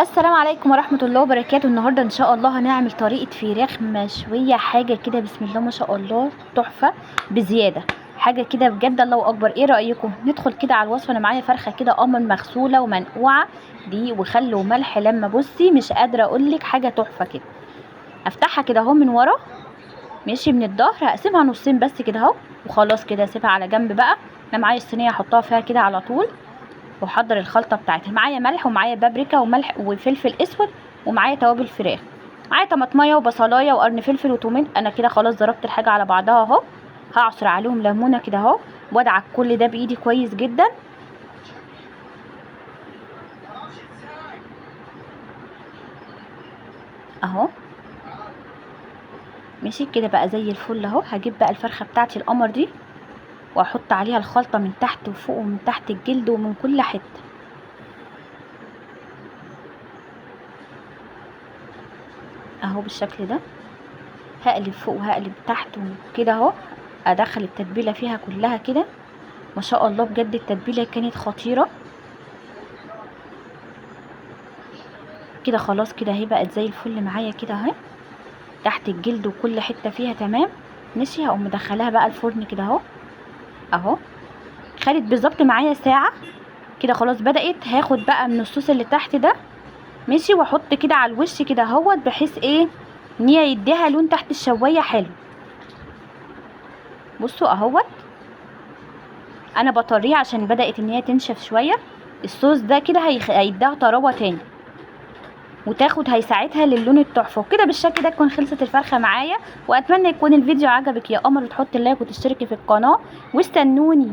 السلام عليكم ورحمة الله وبركاته. النهاردة ان شاء الله هنعمل طريقة فراخ مشوية، حاجة كده بسم الله ما شاء الله تحفة بزيادة، حاجة كده بجد الله اكبر. ايه رأيكم ندخل كده على الوصفة؟ انا معايا فرخة كده قمر مغسولة ومنقوعة دي وخل وملح، لما بصي مش قادرة اقولك حاجة تحفة كده. افتحها كده اهو من ورا ماشي، من الظهر هقسمها نصين بس كده اهو، وخلاص كده اسيبها على جنب بقى. انا معايا الصينية احطها فيها كده على طول واحضر الخلطة بتاعتها. معايا ملح ومعايا بابريكا وملح وفلفل اسود ومعايا توابل فراخ، معايا طماطميه وبصلايه وقرن فلفل وتومين. انا كده خلاص ضربت الحاجة على بعضها اهو، هعصر عليهم ليمونه كده اهو وادعك كل ده بايدي كويس جدا. اهو ماشي كده بقى زي الفل اهو. هجيب بقى الفرخه بتاعتي القمر دي واحط عليها الخلطة من تحت وفوق ومن تحت الجلد ومن كل حتة اهو بالشكل ده. هقلب فوق وهقلب تحت وكده اهو، ادخل التتبيله فيها كلها كده. ما شاء الله بجد التتبيله كانت خطيرة كده. خلاص كده اهي بقت زي الفل معايا كده اهي تحت الجلد وكل حتة فيها تمام ماشي. هقوم مدخلاها بقى الفرن كده اهو اهو. خدت بالظبط معايا ساعة كده، خلاص بدات. هاخد بقى من الصوص اللي تحت ده ماشي، واحط كده على الوش كده اهوت، بحيث ايه ان هي يديها لون تحت الشوايه حلو. بصوا اهوت انا بطريها عشان بدات ان هي تنشف شوية. الصوص ده كده هيديها طراوه تاني وتاخد، هيساعدها للون التحفة. وكده بالشكل ده تكون خلصت الفرخه معايا، واتمنى يكون الفيديو عجبك يا قمر، وتحطي اللايك وتشتركي في القناة واستنوني.